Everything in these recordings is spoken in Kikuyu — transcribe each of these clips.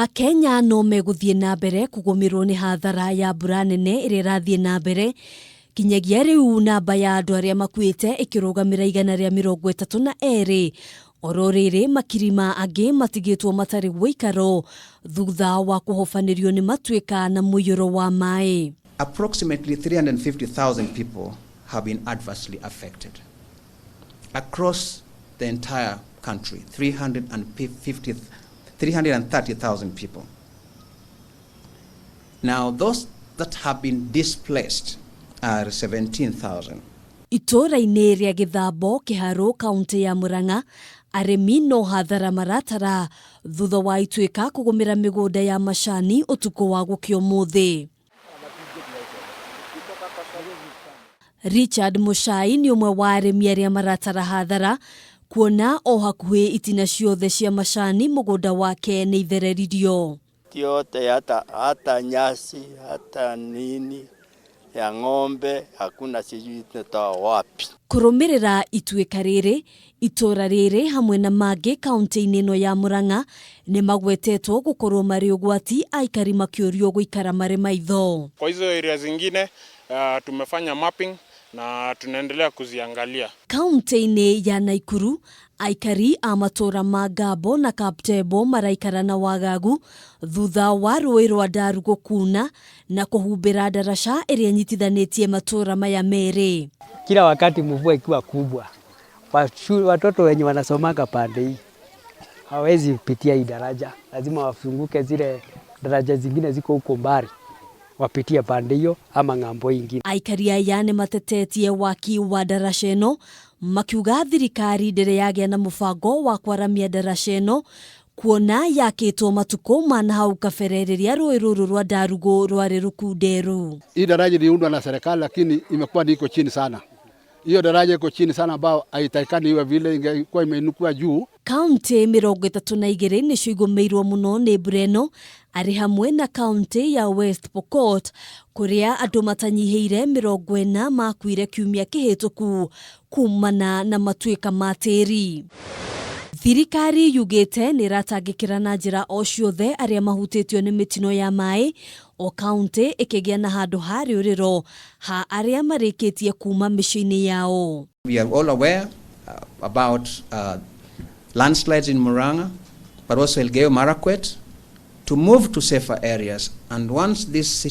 Akenya no megũthiĩ na mbere kũgũmĩrwo nĩ hathara ya mbura nene ĩrĩa ĩrathiĩ na mbere kinyagia rĩu namba ya andũ arĩa makuĩte ĩkĩrũgamĩra 132 oro rĩrĩ makiri ma angĩ matigĩtwo matarĩ ũikaro thutha wa kũhobanĩrio nĩ matuĩka na mũiyũro wa maĩ. Approximately 350,000 people have been adversely affected across the entire country, 350, 330,000 people. Now, those that have been displaced are 17,000. Itũũra-inĩ rĩa Gĩthambo, Kĩharũ, kaũntĩ ya Murang'a, arĩmi no hathara maratara thutha wa ituĩka kũgũmĩra mĩgũnda ya macani ũtukũ wa gũkĩa ũmũthĩ. Richard Muchai nĩ ũmwe wa arĩmi arĩa maratara hathara kuona o hakuhĩ itina ciothe cia macani mũgũnda wake nĩ ithereririo. Yote hata nyasi hata nini ya ng'ombe hakuna, sijui tunatoa wapi. Kũrũmĩrĩra ituĩka rĩrĩ, itũũra rĩrĩ hamwe na mangĩ kaũntĩ-inĩ ĩno ya Murang'a nĩ magwetetwo gũkorwo marĩ ũgwati, aikari makĩũrio gũikara marĩ maitho. Kwa hizo area zingine tumefanya mapping na tunaendelea kuziangalia. Kaũntĩ-inĩ ya Naikuru, aikari a matũũra ma Ngabo na Kaptebo maraikara na wagagu thutha wa rũĩ rwa Ndaru gũkuna na kũhumbĩra ndaraca ĩrĩa ĩnyitithanĩtie matũũra maya merĩ. Kila wakati mvua ikiwa kubwa, watoto wenye wanasomanga pande hii hawezi pitia hii daraja, lazima wafunguke zile daraja zingine ziko huko mbali, wapitie pande hiyo ama ng'ambo ingine. Aikari aya nĩ matetetie waki wa ndaraca ĩno makiuga thirikari ndĩrĩ yagĩa na mũbango wa kwaramia ndaraca ĩno kuona yakĩtwo matukũ ma na hau kabere rĩrĩa rũĩ rũrũ rwa Ndarugu rwarĩ rũkunderu. Hii daraja iliundwa na serikali, lakini imekuwa ni iko chini sana. Hiyo daraja iko chini sana, ambao haitakikani iwe vile, ingekuwa imeinukiwa juu. Kaunti 32 nĩcio igũmĩirwo mũno nĩ mbura ĩno, arĩ hamwe na kaunti ya West Pokot kũrĩa andũ matanyihĩire 40 makuire kiumia kĩhĩtũku kumana na matuĩka ma tĩri. Thirikari yugĩte nĩ ĩratangĩkĩra na njĩra o ciothe arĩa mahutĩtio nĩ mĩtino ya maĩ, o kaunti ĩkĩgĩa na handũ ha rĩũrĩro ha arĩa marĩkĩtie kuma mĩciĩ-inĩ yao. We are all aware about landslides in Murang'a, but also Elgeyo Marakwet, to move to safer areas. And once this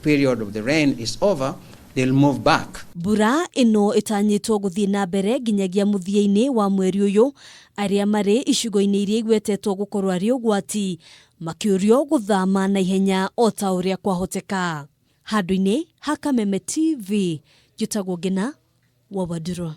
period of the rain is over, they'll move back. Mbura ĩno ĩtanyĩtwo gũthiĩ na mbere nginyagia mũthia-inĩ wa mweri ũyũ, arĩa marĩ icigo-inĩ iria igwetetwo gũkorwo arĩ ũgwati makĩũrio gũthama na ihenya o ta ũrĩa kwahoteka. Handũ-inĩ ha Kameme TV, njĩtagwo Ngina wa Wandirwa.